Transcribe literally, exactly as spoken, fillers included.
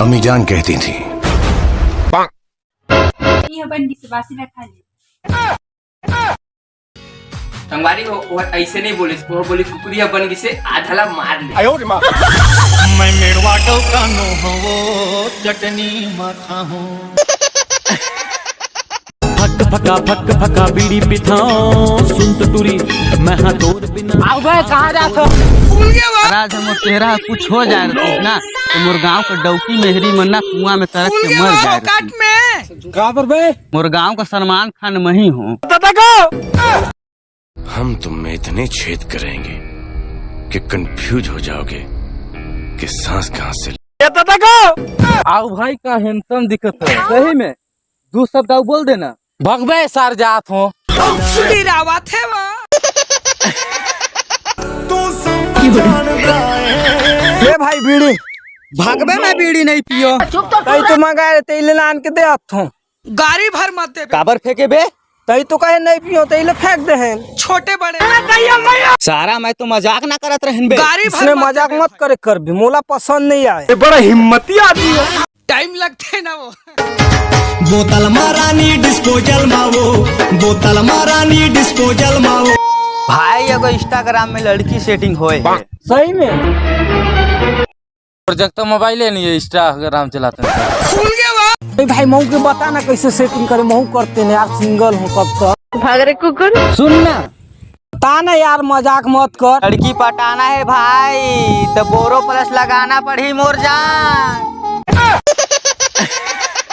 अम्मी जान कहती थी। ये बन गई से बासी ना खा ले। संगवारी हो, वो ऐसे नहीं बोलिस, वो बोलिस कुकुरिया बन गई से आधा ला मार ले। मैं मेड़वा डौका नो हवो चटनी माथा हूँ। फक फका फक फका बीड़ी पिथाओ सुन तो टूरी। मैं हाँ तोर बिना। आओ बे, कहाँ जात हो? आज हमर चेहरा कुछ हो जाए रहिस ना, तो मोर गांव के डौकी मेहरी मन ना कुआं में तरक के मर जाए रहिस। काबर बे? मोर गांव का सलमान खान मही हूँ। हम तुम में इतने छेद करेंगे कि कंफ्यूज हो जाओगे कि सांस कहां से। आओ भाई, का हैंडसम दिखत है सही में। दू शब्द आउ बोल देना। भगबे सार, जात हो। गिरावत है वो। ए भाई, बीड़ी। भगबे, मैं बीड़ी नहीं पियो। तई तो मंगा रहे, तई ले लान के दे आत हो। गाड़ी भर मत देबे। काबर फेंके बे? तई तो कहे नहीं पियो, तई ले फेंक दे हैं। छोटे बड़े। सारा, मैं तो मजाक ना करत रहन बे। गाड़ी भर इसने मत मजाक देबे मत भाई। करे कर भी, मोला पसंद नहीं आए। ये बड़ा हिम्मती आदमी है। टाइम लगते ना वो। बोतल मा रानी डिस्पोजल मा वो, बोतल मा रानी डिस्पोजल मा वो। भाई, एगो Instagram में लड़की सेटिंग होए है। सही में? प्रोजेक्ट तो मोबाइल है नहीं है, Instagram चलाते हैं। ए भाई, महू के बता ना कैसे सेटिंग करे, महू करते नहीं यार, सिंगल हूँ कब तक। भाग रे कुकुर। सुन ना, बता ना यार, मजाक मत कर। लड़की पटाना है भाई, तो बोरो प्लस लगाना पड़ी मोर जान।